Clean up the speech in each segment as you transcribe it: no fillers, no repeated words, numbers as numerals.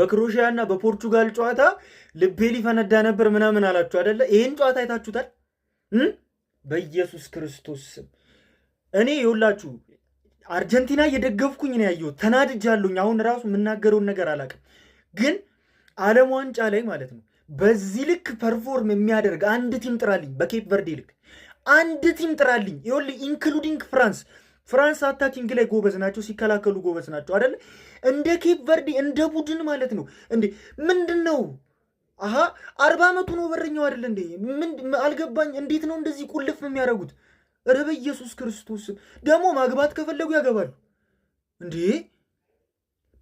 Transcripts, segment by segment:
በክሮሺያ እና በፖርቹጋል ጨዋታ ልቤ ሊፈነዳ ነበር ምናምን አላችሁ አደለ? ይህን ጨዋታ አይታችሁታል? በኢየሱስ ክርስቶስ ስም እኔ ይኸውላችሁ አርጀንቲና እየደገፍኩኝ ነው ያየሁት። ተናድጃለሁኝ። አሁን ራሱ የምናገረውን ነገር አላውቅም። ግን ዓለም ዋንጫ ላይ ማለት ነው በዚህ ልክ perform የሚያደርግ አንድ team ጥራልኝ። በኬፕ ቨርዴ ልክ አንድ team ጥራልኝ። ይኸውልህ including France። France attacking ላይ ጎበዝ ናቸው፣ ሲከላከሉ ጎበዝ ናቸው አይደለ? እንደ ኬፕ ቨርዴ እንደ ቡድን ማለት ነው። እንዴ ምንድን ነው? አሀ 40 ዓመቱ ነው በረኛው አይደለ እንዴ? ምን አልገባኝ። እንዴት ነው እንደዚህ ቁልፍ የሚያደርጉት? ኧረ በኢየሱስ ክርስቶስ ደግሞ ማግባት ከፈለጉ ያገባሉ እንዴ።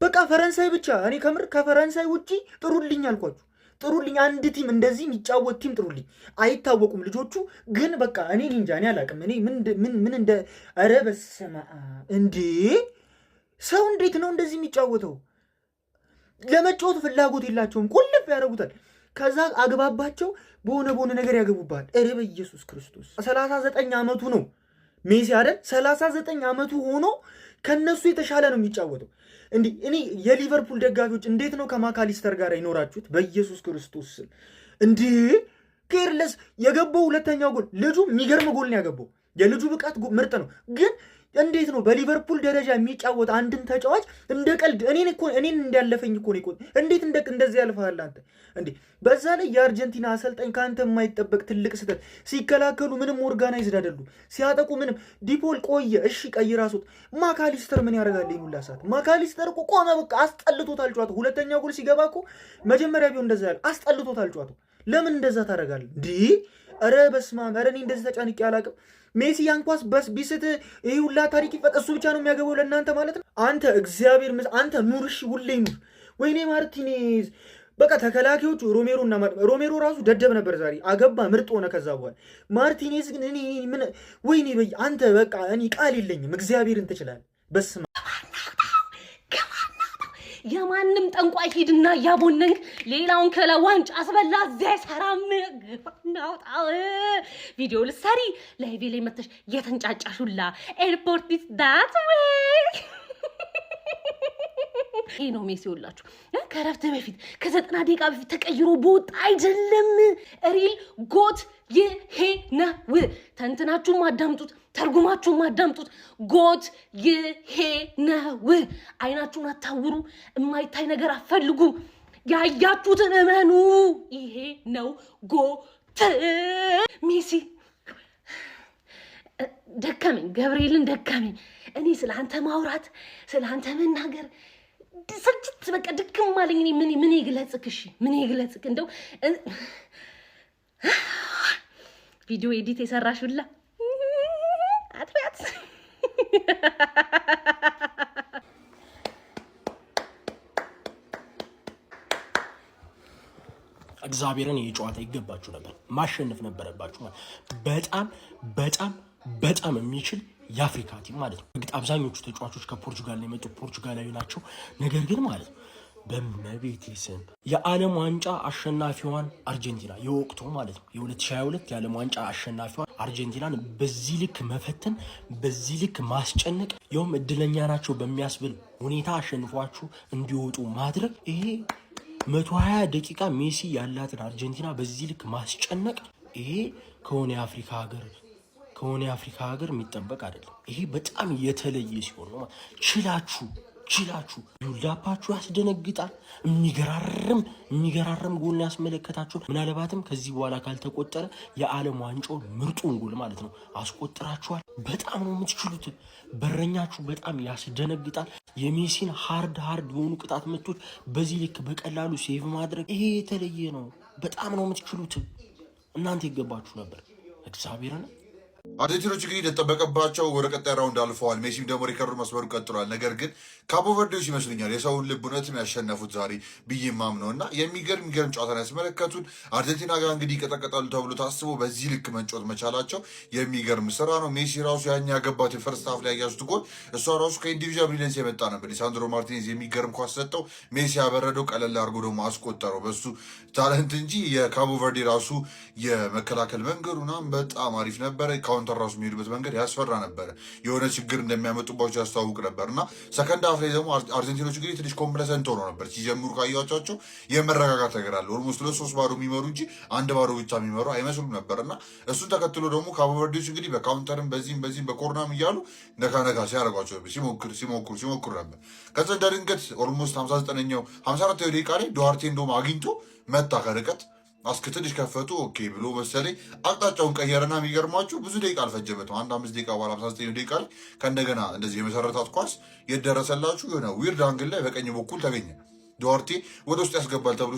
በቃ ፈረንሳይ ብቻ እኔ ከምር ከፈረንሳይ ውጪ ጥሩልኝ አልኳችሁ። ጥሩልኝ አንድ team እንደዚህ የሚጫወት team ጥሩልኝ። አይታወቁም ልጆቹ ግን በቃ እኔ እንጃ፣ እኔ አላውቅም። እኔ ምን ምን እንደ ኧረ በስመ አብ እንዴ! ሰው እንዴት ነው እንደዚህ የሚጫወተው? ለመጫወት ፍላጎት የላቸውም። ቁልፍ ያደርጉታል። ከዛ አግባባቸው በሆነ በሆነ ነገር ያገቡብሃል። ኧረ በኢየሱስ ክርስቶስ 39 ዓመቱ ነው ሜሲ አይደል? 39 ዓመቱ ሆኖ ከነሱ የተሻለ ነው የሚጫወተው። እንዲህ እኔ የሊቨርፑል ደጋፊዎች እንዴት ነው ከማካሊስተር ጋር ይኖራችሁት? በኢየሱስ ክርስቶስ ስም እንዲህ careless የገባው ሁለተኛው ጎል ልጁ የሚገርም ጎል ነው ያገባው። የልጁ ብቃት ምርጥ ነው ግን እንዴት ነው በሊቨርፑል ደረጃ የሚጫወት አንድን ተጫዋች እንደ ቀልድ እኔን እኮ እኔን እንዳለፈኝ እኮ ነው። እንዴት እንደዚህ ያልፈሃል አንተ እንዴ? በዛ ላይ የአርጀንቲና አሰልጣኝ ከአንተ የማይጠበቅ ትልቅ ስህተት። ሲከላከሉ ምንም organized አይደሉም፣ ሲያጠቁ ምንም። ዲፖል ቆየ፣ እሺ ቀይ ራሱት። ማካሊስተር ምን ያደርጋል? ይሄን ሁላ ሰዓት ማካሊስተር እኮ ቆመ፣ በቃ አስጠልቶታል ጨዋታው። ሁለተኛው ጎል ሲገባ እኮ መጀመሪያ ቢሆን እንደዛ ያለ አስጠልቶታል ጨዋታው። ለምን እንደዛ ታደርጋለህ? እንዲህ ኧረ በስመ አብ! ኧረ እኔ እንደዚህ ተጨንቄ አላውቅም። ሜሲ ያን ኳስ በስ ቢስት ይሄ ሁላ ታሪክ ይፈጥ እሱ ብቻ ነው የሚያገባው ለእናንተ ማለት ነው። አንተ እግዚአብሔር አንተ ኑር፣ እሺ ሁሌ ኑር። ወይኔ ማርቲኔዝ በቃ ተከላካዮቹ ሮሜሮ እና ሮሜሮ ራሱ ደደብ ነበር ዛሬ አገባ፣ ምርጥ ሆነ። ከዛ በኋላ ማርቲኔዝ ግን እኔ ምን ወይኔ በይ አንተ በቃ እኔ ቃል የለኝም። እግዚአብሔርን ትችላለህ። በስመ የማንም ጠንቋይ ሂድና እያቦነንክ ሌላውን ክለብ ዋንጫ አስበላ። እዚያ አይሰራም። ግባና አውጣው። ቪዲዮ ልትሰሪ live ላይ መተሽ የተንጫጫሹላ airport is that way። ይሄ ነው ሜሲ። ይኸውላችሁ ከረፍት በፊት ከ90 ደቂቃ በፊት ተቀይሮ በወጣ አይደለም። Real GOAT ይሄ ነው። ተንትናችሁም አዳምጡት፣ ተርጉማችሁም አዳምጡት። GOAT ይሄ ነው። አይናችሁን አታውሩ፣ የማይታይ ነገር አትፈልጉ። ያያችሁትን እመኑ። ይሄ ነው GOAT ሜሲ። ደከመኝ፣ ገብርኤልን ደከመኝ። እኔ ስለ አንተ ማውራት ስለ አንተ መናገር ስልችት በቃ ድክም አለኝ። እኔ ምን ምን ይግለጽክ? እሺ ምን ይግለጽክ? እንደው ቪዲዮ edit የሰራሽ ሁላ አትበያት። እግዚአብሔርን ይህ ጨዋታ ይገባችሁ ነበር፣ ማሸነፍ ነበረባችሁ። በጣም በጣም በጣም የሚችል የአፍሪካ team ማለት ነው። እርግጥ አብዛኞቹ ተጫዋቾች ከፖርቹጋል የመጡ ፖርቹጋላዊ ናቸው። ነገር ግን ማለት ነው በመቤቴ ስም የዓለም ዋንጫ አሸናፊዋን አርጀንቲና የወቅቱ ማለት ነው የ2022 የዓለም ዋንጫ አሸናፊዋን አርጀንቲናን በዚህ ልክ መፈተን፣ በዚህ ልክ ማስጨነቅ፣ ያውም እድለኛ ናቸው በሚያስብል ሁኔታ አሸንፏችሁ እንዲወጡ ማድረግ ይሄ 120 ደቂቃ ሜሲ ያላትን አርጀንቲና በዚህ ልክ ማስጨነቅ ይሄ ከሆነ የአፍሪካ ሀገር የሚጠበቅ አይደለም። ይሄ በጣም የተለየ ሲሆን ነው። ችላችሁ ችላችሁ build up ኣችሁ ያስደነግጣል። የሚገራርም የሚገራርም ጎል ያስመለከታችሁ። ምናልባትም ከዚህ በኋላ ካልተቆጠረ የዓለም ዋንጫውን ምርጡን ጎል ማለት ነው አስቆጥራችኋል። በጣም ነው የምትችሉት። በረኛችሁ በጣም ያስደነግጣል። የሜሲን hard hard የሆኑ ቅጣት ምቶች በዚህ ልክ በቀላሉ save ማድረግ ይሄ የተለየ ነው። በጣም ነው የምትችሉት። እናንተ ይገባችሁ ነበር እግዚአብሔርን። አርጀንቲኖች እንግዲህ እንደተጠበቀባቸው ወደ ቀጣይ round አልፈዋል። ሜሲም ደግሞ ሪከርዱ መስበሩ ቀጥሏል። ነገር ግን ካቦ ቨርዴዎች ይመስሉኛል የሰውን ልብ እውነትም ያሸነፉት ዛሬ ብዬ ማምነው እና የሚገርም የሚገርም ጨዋታን ያስመለከቱን። አርጀንቲና ጋር እንግዲህ ይቀጠቀጣሉ ተብሎ ታስቦ በዚህ ልክ መጫወት መቻላቸው የሚገርም ስራ ነው። ሜሲ ራሱ ያን ያገባት የ first half ላይ ያያዙት ጎል እሷ ራሱ ከ individual brilliance የመጣ ነበር። ሊሳንድሮ ማርቲኔዝ የሚገርም ኳስ ሰጠው፣ ሜሲ ያበረደው፣ ቀለል አድርጎ ደግሞ አስቆጠረው በሱ talent እንጂ የካቦ ቨርዴ ራሱ የመከላከል መንገዱ ምናምን በጣም አሪፍ ነበረ። counter ራሱ የሚሄዱበት መንገድ ያስፈራ ነበረ። የሆነ ችግር እንደሚያመጡባቸው ያስተዋውቅ ነበር እና second half ላይ ደግሞ አርጀንቲኖች እንግዲህ ትንሽ complacent ሆነው ነበር ሲጀምሩ። ካያቸዋቸው የመረጋጋት ነገር አለ። Almost 2-3 ባዶ የሚመሩ እንጂ 1 ባዶ ብቻ የሚመሩ አይመስሉም ነበር እና እሱን ተከትሎ ደግሞ ካቦቨርዴዎች እንግዲህ በ counter ም በዚህም በዚህም በ corner ም እያሉ ነካ ነካ ሲያደርጓቸው ነበር፣ ሲሞክር ሲሞክሩ ሲሞክሩ ነበር። ከዛ እንደ ድንገት almost 59ኛው 54ኛው ደቂቃ ላይ ዱዋርቴ እንደውም አግኝቶ መታ ከርቀት፣ አስክ ትንሽ ከፈቱ። Okay ብሎ መሰለኝ አቅጣጫውን ቀየረና የሚገርማችሁ ብዙ ደቂቃ አልፈጀበትም። አንድ 5 ደቂቃ በኋላ 59 ደቂቃ ላይ ከእንደገና እንደዚህ የመሰረታት ኳስ የደረሰላችሁ የሆነ weird angle ላይ በቀኝ በኩል ተገኘ። ዱዋርቴ ወደ ውስጥ ያስገባል ተብሎ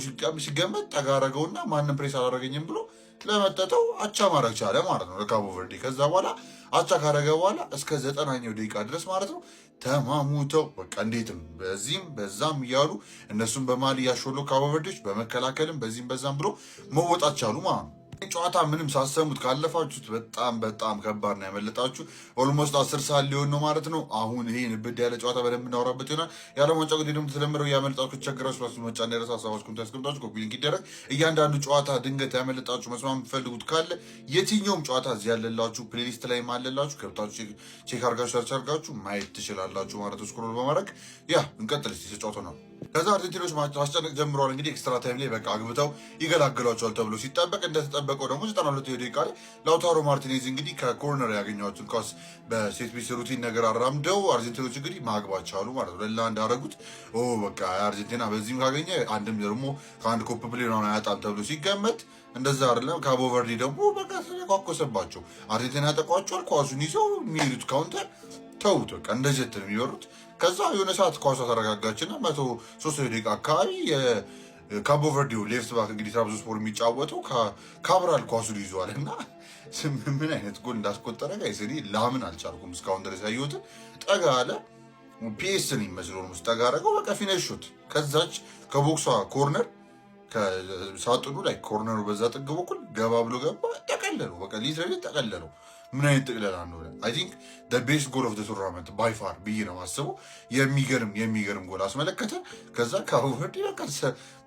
ሲገመት ጠጋ አረገውና ማንም ፕሬስ አላረገኝም ብሎ ለመጠጠው አቻ ማድረግ ቻለ ማለት ነው ለካቦ ቨርዴ። ከዛ በኋላ አቻ ካረገ በኋላ እስከ 90ኛው ደቂቃ ድረስ ማለት ነው ተማሙተው በቃ እንዴትም በዚህም በዛም እያሉ እነሱም በመሀል እያሾሉ ካቦ ቨርዴዎች በመከላከልም በዚህም በዛም ብሎ መወጣት ቻሉ ማለት ነው። ጨዋታ ምንም ሳሰሙት ካለፋችሁት በጣም በጣም ከባድ ነው ያመለጣችሁ። Almost 10 ሰዓት ሊሆን ነው ማለት ነው። አሁን ይሄ ንብድ ያለ ጨዋታ በደንብ እናወራበት ይሆናል። የዓለም ዋንጫ ጉዳይ ደግሞ ተለምደው ያመለጣችሁ ከተቸገራችሁ ራሱ መጫን እንዳይረሳ፣ ሀሳባችሁን comment ያስቀምጣችሁ፣ copy link ይደረግ። እያንዳንዱ ጨዋታ ድንገት ያመለጣችሁ መስማት የምትፈልጉት ካለ የትኛውም ጨዋታ እዚህ ያለላችሁ playlist ላይ አለላችሁ፣ ገብታችሁ check አርጋችሁ search አርጋችሁ ማየት ትችላላችሁ ማለት ነው። Scroll በማድረግ yeah እንቀጥል እስኪ ጨዋታው ነው። ከዛ አርጀንቲኖች ማስጨነቅ ጀምረዋል። እንግዲህ extra time ላይ በቃ አግብተው ይገላግሏቸዋል ተብሎ ሲጠበቅ እንደተጠበቀው ደግሞ 92 ደቂቃ ላይ ላውታሮ ማርቲኔዝ እንግዲህ ከ corner ያገኟትን ኳስ በ set piece routine ነገር አራምደው አርጀንቲኖች እንግዲህ ማግባት ቻሉ ማለት ነው። 2-1 አደረጉት። ኦ በቃ አርጀንቲና በዚህም ካገኘ አንድም ደግሞ ከአንድ ኮፕ play አያጣም ተብሎ ሲገመት እንደዛ አይደለም። ካቦ ቨርዲ ደግሞ በቃ ተኳኮሰባቸው። አርጀንቲና ያጠቋቸዋል። ኳሱን ይዘው የሚሄዱት counter ተውት፣ በቃ እንደ ጀት ነው የሚበሩት። ከዛ የሆነ ሰዓት ኳሷ ተረጋጋችና 103 ደቂቃ አካባቢ የካቦ ቨርዲው left back እንግዲህ ትራብዞንስፖር የሚጫወተው ካብራል ኳሱን ይዟል እና ምን አይነት ጎል እንዳስቆጠረ guys እኔ ላምን አልቻልኩም። እስካሁን ድረስ ያየሁትን ጠጋ አለ፣ PS ነው የሚመስለው almost፣ ጠጋ አደረገው፣ በቃ finish shot ከዛች ከ box ኧ corner ከሳጥኑ ላይ corner ኡ በዛ ጥግ በኩል ገባ ብሎ ገባ፣ ጠቀለለው። በቃ literally ጠቀለለው። ምን አይነት ጥቅለላ እንደሆነ I think best goal of tournament by far ብዬ ነው የማስበው። የሚገርም የሚገርም ጎል አስመለከተ። ከዛ ካቦቨርዴ በቃ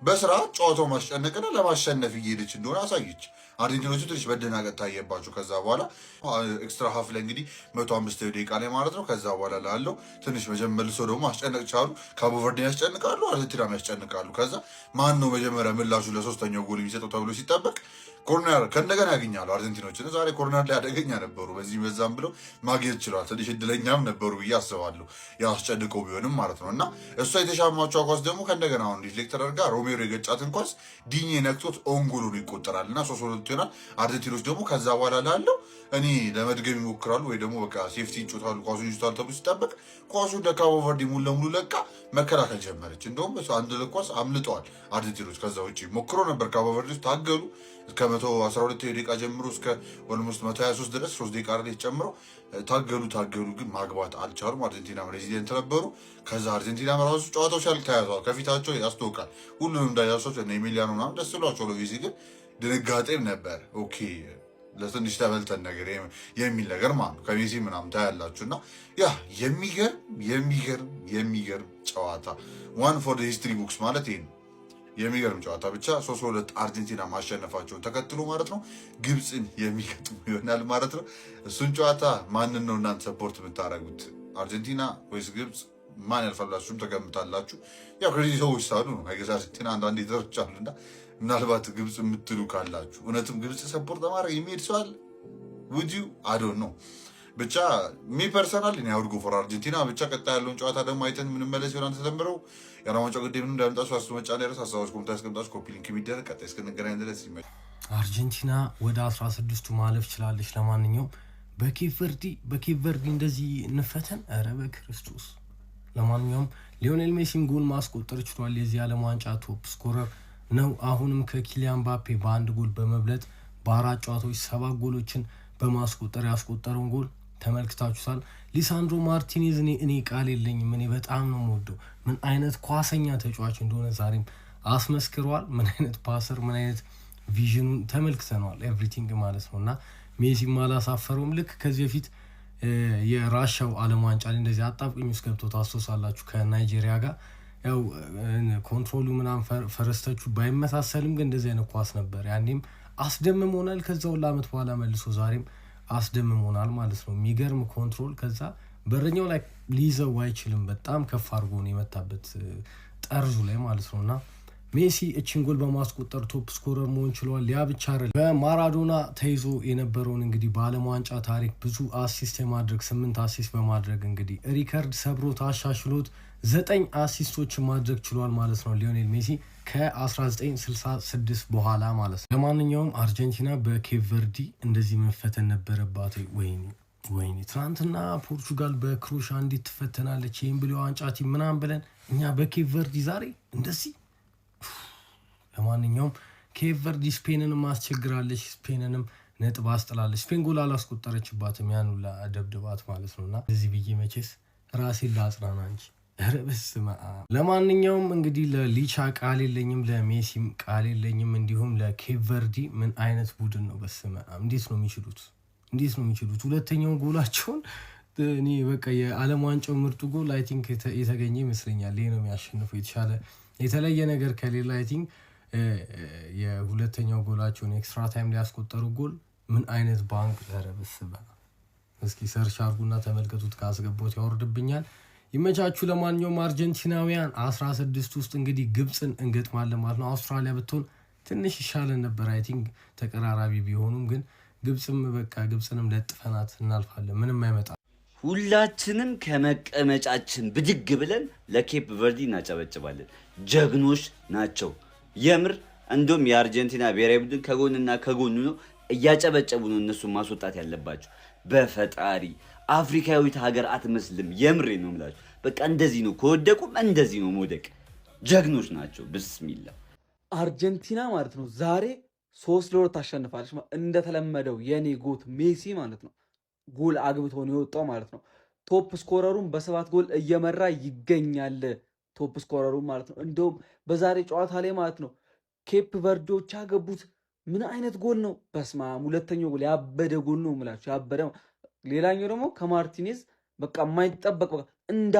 በስርዓት ጨዋታው ማስጨነቅና ለማሸነፍ እየሄደች እንደሆነ አሳየች። አርጀንቲኖቹ ትንሽ መደናገጥ ታየባቸው። ከዛ በኋላ extra half ላይ እንግዲህ 105 ደቂቃ ላይ ማለት ነው። ከዛ በኋላ ላለው ትንሽ መልሶ ደግሞ ማስጨነቅ ቻሉ። ካቦቨርዴን ያስጨንቃሉ፣ አርጀንቲናም ያስጨንቃሉ። ከዛ ማን ነው መጀመሪያ ምላሹ ለሶስተኛው ጎል የሚሰጠው ተብሎ ሲጠበቅ corner ከእንደገና ያገኛሉ አርጀንቲኖች። ዛሬ corner ላይ አደገኛ ነበሩ። በዚህ በዛም ብለው ማግኘት ችለዋል። ትንሽ እድለኛም ነበሩ ብዬ አስባለሁ፣ ያስጨንቀው ቢሆንም ማለት ነው። እና እሷ የተሻማቸው ኳስ ደግሞ ከእንደገና አሁን deflect ተደርጋ ሮሜሮ የገጫትን ኳስ ዲኜ ነክቶት own goal ሆኖ ይቆጠራል እና 3-2 ይሆናል። አርጀንቲኖች ደግሞ ከዛ በኋላ ላለው እኔ ለመድገም ይሞክራሉ ወይ ደግሞ በቃ safety ይጮታሉ፣ ኳሱን ይዞታል ተብሎ ሲጠበቅ ኳሱ ለካቦ ቨርዴ ሙሉ ለሙሉ ለቃ መከላከል ጀመረች። እንደውም አንድ ኳስ አምልጠዋል አርጀንቲኖች። ከዛ ውጭ ሞክሮ ነበር ካቦ ቨርዴዎች፣ ታገሉ። እስከ 112 ደቂቃ ጀምሮ እስከ almost 123 ድረስ 3 ደቂቃ ላይ ጨምረው ታገሉ ታገሉ፣ ግን ማግባት አልቻሉም። አርጀንቲና resilient ነበሩ። ከዛ አርጀንቲና ራሱ ጨዋታው ሲያልቅ ተያዘዋል። ከፊታቸው ያስታውቃል። ሁሉንም እንዳያሷቸው እነ ኤሚሊያኖ ምናምን ደስ ብሏቸው፣ obviously ግን ድንጋጤም ነበር። Okay ለትንሽ ተበልተን ነገር የሚል ነገር ማለት ነው። ከሜሲ ምናምን ታያላችሁ እና yeah የሚገርም የሚገርም የሚገርም ጨዋታ፣ one for history books ማለት ይሄ ነው። የሚገርም ጨዋታ ብቻ 3-2 አርጀንቲና ማሸነፋቸውን ተከትሎ ማለት ነው ግብፅን የሚገጥሙ ይሆናል ማለት ነው። እሱን ጨዋታ ማንን ነው እናንተ support የምታደርጉት? አርጀንቲና ወይስ ግብፅ? ማን ያልፋላችሁም ተገምታላችሁ? ያው ከዚህ ሰዎች ሳሉ ነው I guess አርጀንቲና አንዳንድ የተሮች አሉና ምናልባት ግብፅ የምትሉ ካላችሁ እውነትም ግብፅ support ለማድረግ የሚሄድ ሰው አለ? Would you? I don't know። ብቻ me personally I would go for አርጀንቲና። ብቻ ቀጣይ ያለውን ጨዋታ ደግሞ አይተን የምንመለስ ይሆናል። ተለምረው የዓለም ዋንጫ ጉዳይ ምንም እንዳያመልጣችሁ አስቱ መጫን ድረስ ሀሳቦች comment ያስቀምጣችሁ፣ copy link የሚደረግ፣ ቀጣይ እስክንገናኝ ድረስ ይመ አርጀንቲና ወደ 16ቱ ማለፍ ችላለች። ለማንኛውም በኬፕ ቨርዲ እንደዚህ እንፈተን፣ ኧረ በክርስቶስ። ለማንኛውም ሊዮኔል ሜሲም ጎል ማስቆጠር ችሏል። የዚህ ዓለም ዋንጫ top scorer ነው። አሁንም ከኪሊያን ምባፔ በአንድ ጎል በመብለጥ በአራት ጨዋታዎች ሰባት ጎሎችን በማስቆጠር ያስቆጠረውን ጎል ተመልክታችሁታል። ሊሳንድሮ ማርቲኔዝ እኔ ቃል የለኝም። እኔ በጣም ነው የምወደው። ምን አይነት ኳሰኛ ተጫዋች እንደሆነ ዛሬም አስመስክረዋል። ምን አይነት passer፣ ምን አይነት vision ኑን ተመልክተነዋል። Everything ማለት ነው እና ሜሲም አላሳፈረውም። ልክ ከዚህ በፊት የራሻው ዓለም ዋንጫ ላይ እንደዚህ አጣብቅኝ ውስጥ ገብቶ ታስታውሳላችሁ ከናይጄሪያ ጋር፣ ያው control ኡ ምናምን first touch ኡ ባይመሳሰልም ግን እንደዚህ አይነት ኳስ ነበር። ያኔም አስደምሞናል። ከዛ ሁሉ ዓመት በኋላ መልሶ ዛሬም አስደምሞናል ማለት ነው። የሚገርም control፣ ከዛ በረኛው ላይ ሊይዘው አይችልም። በጣም ከፍ አድርጎ ነው የመታበት ጠርዙ ላይ ማለት ነው። እና ሜሲ እችን ጎል በማስቆጠር top scorer መሆን ችሏል። ያ ብቻ አይደለም፣ በማራዶና ተይዞ የነበረውን እንግዲህ በዓለም ዋንጫ ታሪክ ብዙ assist የማድረግ፣ 8 assist በማድረግ እንግዲህ record ሰብሮት አሻሽሎት 9 assist ኦችን ማድረግ ችሏል ማለት ነው ሊዮኔል ሜሲ ከ1966 በኋላ ማለት ነው። ለማንኛውም አርጀንቲና በኬፕ ቨርዲ እንደዚህ መፈተን ነበረባት። ወይኔ ወይኔ፣ ትናንትና ፖርቹጋል በክሮሻ እንዴት ትፈተናለች? ይህም ብሎ ዋንጫ team ምናምን ብለን እኛ በኬፕ ቨርዲ ዛሬ እንደዚህ። ለማንኛውም ኬፕ ቨርዲ ስፔንንም አስቸግራለች፣ ስፔንንም ነጥብ አስጥላለች። ስፔን ጎል አላስቆጠረችባትም፣ ያን ሁላ ደብድባት ማለት ነው። እና እዚህ ብዬ መቼስ ራሴን ላጽናና እንጂ፣ ኧረ በስመ አብ። ለማንኛውም እንግዲህ ለሊቻ ቃል የለኝም፣ ለሜሲም ቃል የለኝም፣ እንዲሁም ለኬፕ ቨርዲ። ምን አይነት ቡድን ነው? በስመ አብ፣ እንዴት ነው የሚችሉት? እንዴት ነው የሚችሉት? ሁለተኛውን ጎላቸውን እኔ በቃ የዓለም ዋንጫው ምርጡ ጎል I think የተገኘ ይመስለኛል። ይሄ ነው የሚያሸንፈው፣ የተሻለ የተለየ ነገር ከሌላ። I think የሁለተኛው ጎላቸውን extra time ሊያስቆጠሩ ጎል ምን አይነት ባንክ! ኧረ በስመ አብ። እስኪ search አድርጉና ተመልከቱት። ካስገቦት ያወርድብኛል። ይመቻችሁ። ለማንኛውም አርጀንቲናውያን 16 ውስጥ እንግዲህ ግብፅን እንገጥማለን ማለት ነው። አውስትራሊያ ብትሆን ትንሽ ይሻለን ነበር። I think ተቀራራቢ ቢሆኑም ግን ግብፅም በቃ ግብፅንም ለጥፈናት እናልፋለን። ምንም አይመጣ። ሁላችንም ከመቀመጫችን ብድግ ብለን ለኬፕ ቨርዲ እናጨበጭባለን። ጀግኖች ናቸው የምር። እንደውም የአርጀንቲና ብሔራዊ ቡድን ከጎንና ከጎኑ ነው፣ እያጨበጨቡ ነው እነሱን ማስወጣት ያለባቸው። በፈጣሪ፣ አፍሪካዊት ሀገር አትመስልም። የምሬ ነው የምላችሁ። በቃ እንደዚህ ነው፣ ከወደቁም እንደዚህ ነው መውደቅ። ጀግኖች ናቸው። ብስሚላ። አርጀንቲና ማለት ነው ዛሬ 3-2 ታሸንፋለች። እንደተለመደው የኔ GOAT ሜሲ ማለት ነው ጎል አግብቶ ነው የወጣው ማለት ነው። Top scorer ኡን በ7 ጎል እየመራ ይገኛል። Top scorer ኡ ማለት ነው። እንደውም በዛሬ ጨዋታ ላይ ማለት ነው ኬፕ ቨርዲዎች ያገቡት ምን አይነት ጎል ነው? በስማም፣ ሁለተኛው ጎል ያበደ ጎል ነው የምላችሁ፣ ያበደ። ሌላኛው ደግሞ ከማርቲኔዝ በቃ የማይጠበቅ፣ በቃ እንደ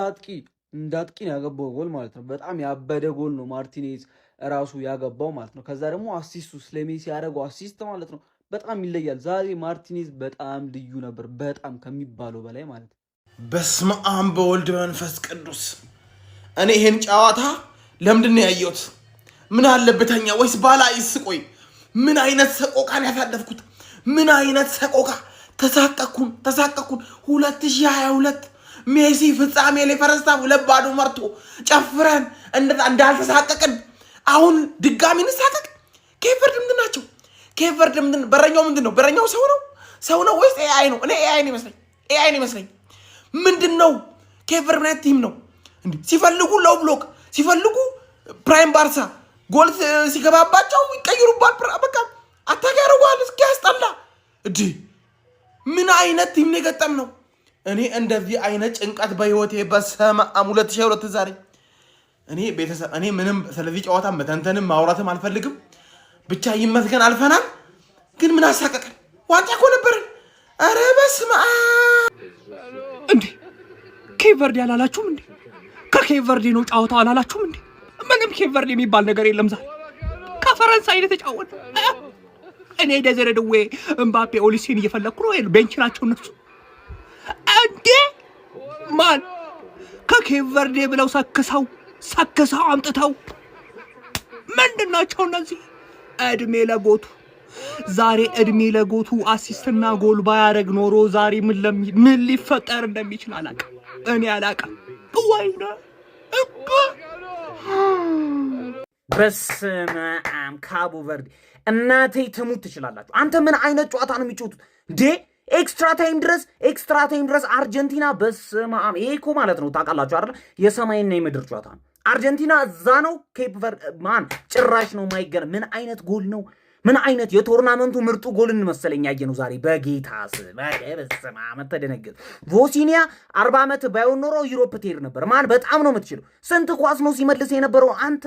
አጥቂ ነው ያገባው ጎል ማለት ነው። በጣም ያበደ ጎል ነው ማርቲኔዝ እራሱ ያገባው ማለት ነው። ከዛ ደግሞ assist ኡ፣ ስለሜሲ ያደረገው assist ማለት ነው በጣም ይለያል። ዛሬ ማርቲኔዝ በጣም ልዩ ነበር፣ በጣም ከሚባለው በላይ ማለት ነው። በስመ አብ በወልድ በመንፈስ ቅዱስ። እኔ ይሄን ጨዋታ ለምንድን ነው ያየሁት? ምን አለበተኛ ወይስ ባላይስ? ቆይ፣ ምን አይነት ሰቆቃን ያሳለፍኩት? ምን አይነት ሰቆቃ! ተሳቀኩን፣ ተሳቀኩን። 2022 ሜሲ ፍጻሜ ላይ first half 2-0 መርቶ ጨፍረን እንዳልተሳቀቅን አሁን ድጋሚ እንሳቀቅ? ኬፕ ቨርድ ምንድን ናቸው? ኬፕ ቨርድ ምንድን? በረኛው ምንድን ነው? በረኛው ሰው ነው፣ ሰው ነው ወይስ AI ነው? እኔ AI ነው ይመስለኝ፣ AI ነው ይመስለኝ። ምንድን ነው ኬፕ ቨርድ? ምን አይነት team ነው? እንዲህ ሲፈልጉ low block፣ ሲፈልጉ prime ባርሳ፣ ጎል ሲገባባቸው ይቀይሩባል። በቃ attack ያደርገዋል። እስኪ ያስጠላ። እንዲህ ምን አይነት team ነው የገጠም ነው? እኔ እንደዚህ አይነት ጭንቀት በህይወቴ፣ በስመ አብ፣ 2022 ዛሬ እኔ ቤተሰብ እኔ ምንም ስለዚህ ጨዋታ መተንተንም ማውራትም አልፈልግም። ብቻ ይመስገን አልፈናል። ግን ምን አሳቀቀን? ዋንጫ እኮ ነበረን። ኧረ በስመ አብ። እንዴ፣ ኬፕ ቨርዲ አላላችሁም እንዴ? ከኬፕ ቨርዲ ነው ጨዋታው አላላችሁም እንዴ? ምንም ኬፕ ቨርዲ የሚባል ነገር የለም። ዛሬ ከፈረንሳይ ነው የተጫወተው። እኔ ዴዚሬ ዱዌ፣ እምባፔ፣ ኦሊሴን እየፈለግኩ ነው። Bench ናቸው እነሱ። እንዴ ማን ከኬፕ ቨርዴ ብለው ሰክሰው ሰክሰው አምጥተው ምንድን ናቸው እነዚህ? እድሜ ለ GOAT ኡ፣ ዛሬ እድሜ ለ GOAT ኡ። Assist ና ጎል ባያደርግ ኖሮ ዛሬ ምን ሊፈጠር እንደሚችል አላውቅም። እኔ አላውቅም። ወይኔ። በስመ አብ፣ ካቦ ቨርዴ እናቴ ትሙት ትችላላችሁ። አንተ ምን አይነት ጨዋታ ነው የሚጫወቱት እንዴ? Extra time ድረስ፣ extra time ድረስ አርጀንቲና፣ በስመ አብ፣ ይሄ እኮ ማለት ነው ታውቃላችሁ አይደል? የሰማይና የምድር ጨዋታ ነው። አርጀንቲና እዛ ነው፣ ኬፕ ቨርድ ማን ጭራሽ ነው ማይገር። ምን አይነት ጎል ነው? ምን አይነት የ tournament ኡ ምርጡ ጎልን መሰለኝ ያየነው ዛሬ። በጌታ ስም፣ በስመ አብ ተደነገጥ። ቮሲኒያ 40 ዓመት ባይሆን ኖሮ Europe ትሄድ ነበር። ማን በጣም ነው የምትችለው። ስንት ኳስ ነው ሲመልስ የነበረው አንተ።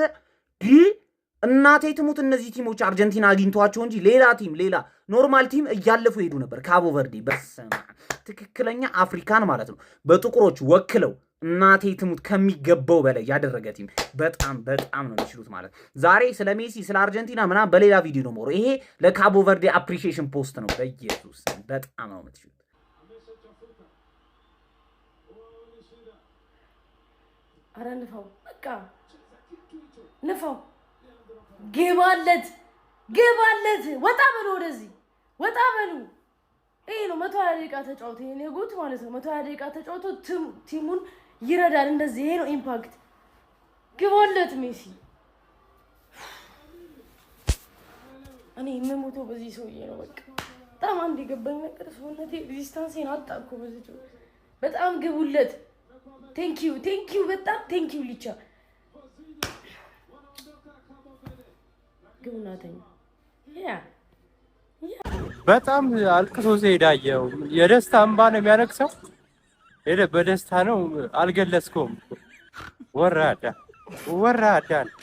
እናቴ ትሙት፣ እነዚህ team ኦች አርጀንቲና አግኝቷቸው እንጂ ሌላ team፣ ሌላ normal team እያለፉ ሄዱ ነበር። ካቦ ቨርዴ በስመ አብ፣ ትክክለኛ አፍሪካን ማለት ነው በጥቁሮች ወክለው እናቴ ትሙት ከሚገባው በላይ ያደረገ team፣ በጣም በጣም ነው የሚችሉት ማለት። ዛሬ ስለ ሜሲ፣ ስለ አርጀንቲና ምናምን በሌላ ቪዲዮ ነው ሞሮ። ይሄ ለካቦ ቨርዴ appreciation post ነው። በኢየሱስ በጣም ነው የምትችሉት። አረ ንፋው፣ በቃ ንፋው፣ ግባለት፣ ግባለት፣ ወጣ በሉ፣ ወደዚህ ወጣ በሉ። ይሄ ነው 120 ደቂቃ ተጫውቶ ይሄ ጉት ማለት ነው። 120 ደቂቃ ተጫውቶ team ኡን ይረዳል። እንደዚህ ይሄ ነው impact። ግባለት ሜሲ። እኔ የምሞተው በዚህ ሰውዬ ነው። በቃ በጣም አንድ የገባኝ ነገር ሰውነቴ resistance ኤን አጣ እኮ በዚህ። በጣም ግቡለት። Thank you, thank you፣ በጣም thank you። ሊቻ ግቡና ተኛ። Yeah. በጣም አልቅሶ ሲሄድ አየኸው። የደስታ እንባ ነው የሚያለቅሰው። ሄደ በደስታ ነው። አልገለጽከውም። ወራዳ ወራዳ ነው።